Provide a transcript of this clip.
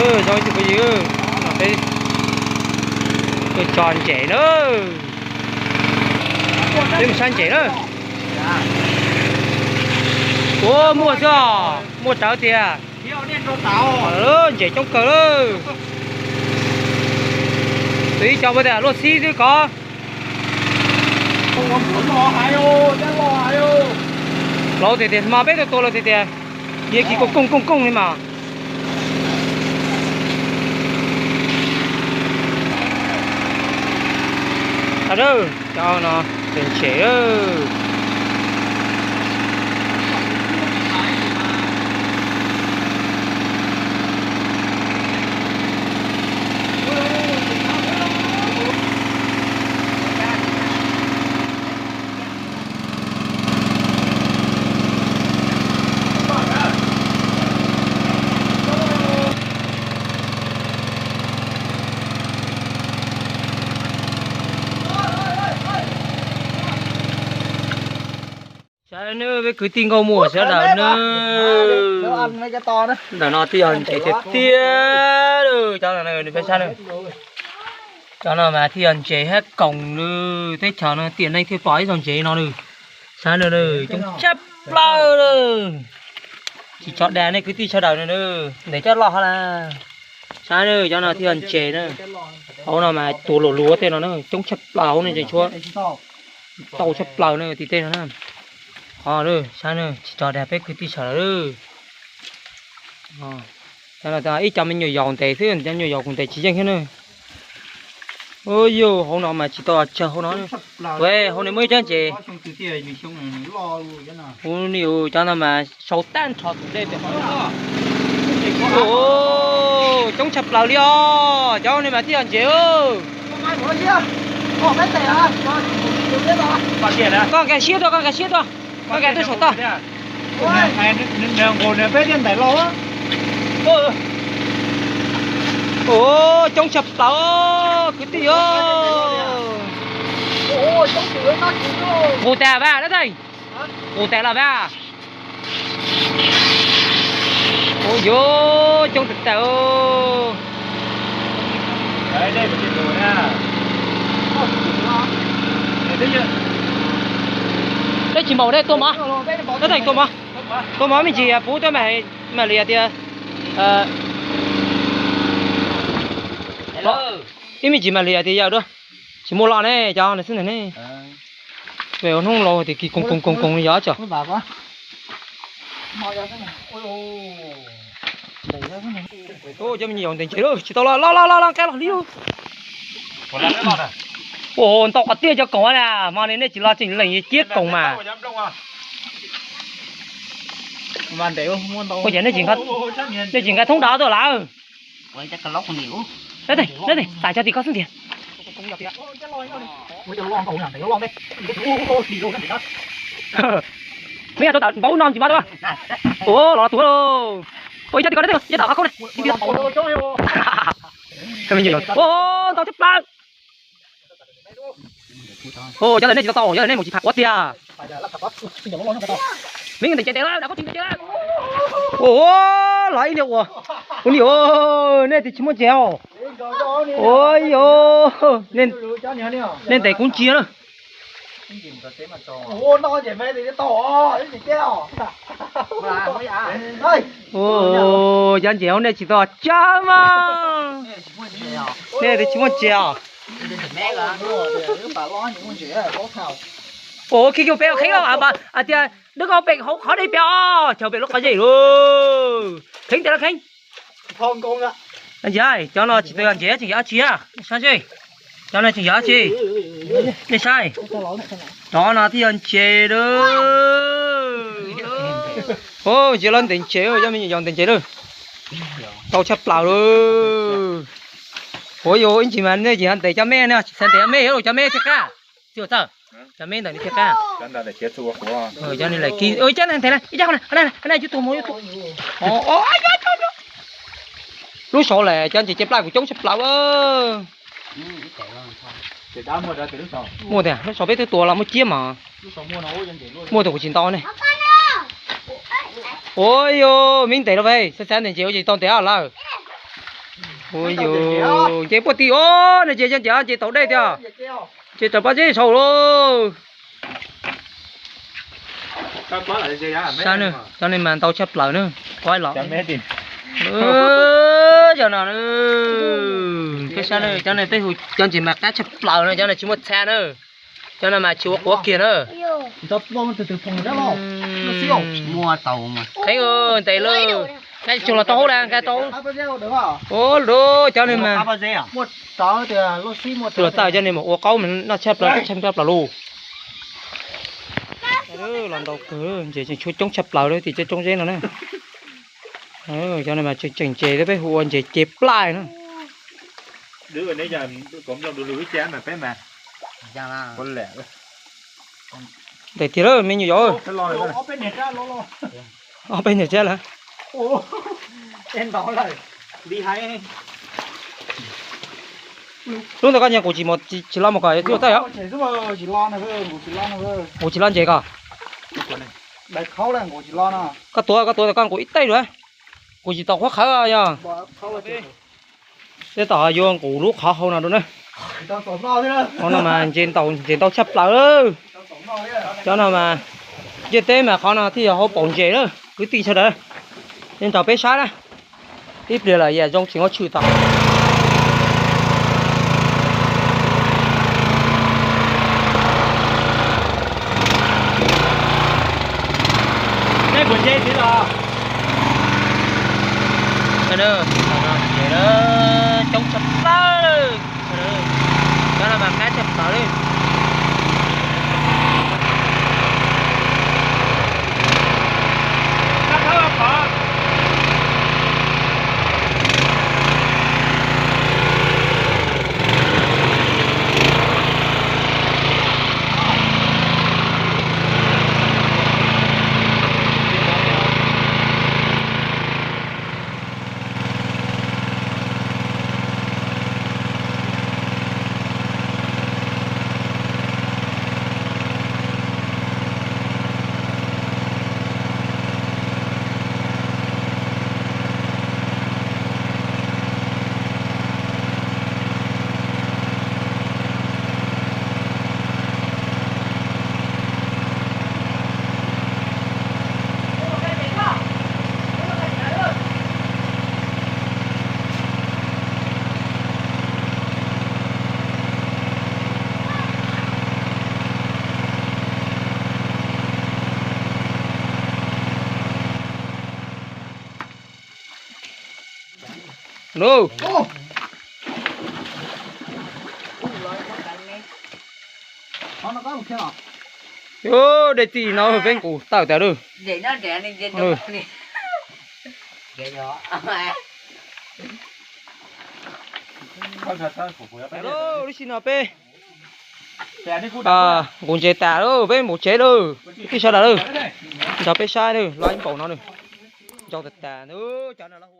Zoo ib tsoom phooj ywg, peb tuaj tso ntses na, peb mus saib ntses na. Ua muaj xwb os, muaj rawv tiag. Ntses coob kawg lawm. Tus ib co puas tias luaj xib xwb kov. Laus tiag tias hmo peb tuaj tua laus tiag tias, yeej kis kooj kooj kooj kooj li mas. Cov no ntses. Saib nawb, peb kwv tij nkauj muam sawv daws nawb. Ntawm no thiaj yog ntses tiag tiag. Cov no peb saib nawb, cov no mas thiaj yog ntses hab koom nawb. Teb chaws no tiam neej thiaj pom ib txoj ntses no nawb. Saib nawb, coob tshaj plaws nawb. Tsis tso dag nej kwv tij sawv daws nawb, ntev coj loj hov na. Saib nawb, cov no thiaj yog ntses na. Hauv no mas tua luam luag tej no na, coob tshaj plaws hauv no, ntses tshuab tau tshaj plaws na tim tej no na. Qhov saib nawb, tsis tso dag peb kwv tij sawv daws. Ib co me nyuam yaus ntes xwb, cov me nyuam yaus kuv ntes tsis yeej thiab na. Ua yog hauv no mas tsis tau tsawg hauv no. Hauv no muaj ib rab ntses. Ua ni, cov no mas sau tag nrho tus dej pem qhov no. Coob tshaj plaws li os, cov no mas thiaj yog ntses. Koj nkag siab tuaj, koj nkag siab tuaj, koj nkag tuaj saum toj. Coob tshaj plaws kwv tij os. Qus tas vas dab tsi? Qus tas los vas. Ua yuav coob tas tas. Teb tsis npaum dej tuaj mov, dab tsi tuaj mov, tuaj mov me ntsis puv tuaj mam li tias, ib me ntsis mam li tias yawm dua, tsis muaj los ne, cov no xwb ntag ne. Pem ua hnub laus tias kis koos koos koos koos yog tso. Cov me nyuam yaus ntes ntses lawm, tsis tau los, los los los los nqa los li. Ua ntau qhov tiaj cov koos na, hmo no nej tsis los tseem lees ciab koos mas. Ua cas nej tsis nqa thoob dov tuaj lawm? Txais cov tim koj xwb ntiag. Me nyuam rau tom npaum no tsis npaum. Ua los tus, ua ib co tim koj, ib co tom qhov koob ne. Ua ntau tshaj plaws. Cov ntawm nej tsis tau tau, cov ntawm nej mus tsis pham quav tiag. Me ntes ces tes lawm, ua los ib niag ua, ua ni, nej twb tsis muaj ntses os. Ua yos, nej ntes kuv ntsia na. Cov ntses hauv nej tsis tau tsawg mas. Nej twb tsis muaj ntses os. Ua kiag kiag pem qheb hais tias lub koj pem hauv qhov deb pem os, chaw pem lub qhov zeb lawm. Kheev tias los kheev. Cov no tsis tau yog ntses, tseem yog dab tsi? Saib seb, cov no tseem yog dab tsi? Nej saib, cov no thiaj yog ntses lawm. Ntses los ntes ntses, cov me nyuam yaus ntes ntses lawm. Tau tshaj plaws lawm. Ua yus ib ntsis mas nej tsis ntes cov me, tsis xav ntes cov me, cov me thiaj qab. Txij ua txawj, cov me ntawm nws thiaj qab. Cov ntes na, ib co na, ib co na, ib co na, ib co na. Lub saud lawm, cov ntses ces plaj kuv coob tshaj plaws. Muaj tiag, lub saud peb twb tua los muaj ciab mas. Muaj tus kuv tsis ntau ne. Ua yus me ntes los, xav xav ntes ntses ua tsis tau ntes lawm. Ua yus nce puag tim os, nws nce nce nce tau dej tiag. Nce rau pob zeb saud lauj. Sab na, cov no mas ntau tshaj plaws na. Kuv los cov no, peb sab na, cov no peb hu cov ntses mas qab tshaj plaws na, cov no tsis muaj txha na. Cov no mas tsis ua quav kiag na. Qheeb, ntes lawm, nqa tsuag los tau hauv na, nqa tau. Ua, cov no mas tsuag los tau, cov no mas ua qaub mas noj tshaj plaws, tshaj plaws lus. Los ntau kawg, ntses tseem tshuav coob tshaj plaws li tim cov roob zeb no na. Cov no mas tseem tseem ntses, peb hu ua ntses ce plaij na. Ntes tiag lawm me nyuam yaus. Ob peb niag tsab lawm. Lub ntawd koj nce nqus tsis los mus kom twb tawj os. Nqus tsis los ntses koj. Koj tuav, koj tuav koj nqus ib teg dua. Nqus tsis tau qhuav qhawv yog. Tej tom yuav nqus lub qhov hauv no dua na. Qhov no mas ntses ntau, ntses ntau tshaj plaws. Cov no mas ntiaj teb mas qhov no thiaj yog hauv paus ntses lawm kwv tij sawv daws. Nrog peb saib na. Ib pliag lawm yam zoo tseem ua tshwm tom. Coob tshaj plaws. Cov no mas qab tshaj plaws li. Dej txij no peb nqus tawm tas lawm. Lub sij no peb nqus ntses tas lawm, peb mus tsev lawm. Kwv tij sawv daws lawm, nrog peb saib lawm, los ib npaum no lawm. Ntau tas tas, cov no lawm.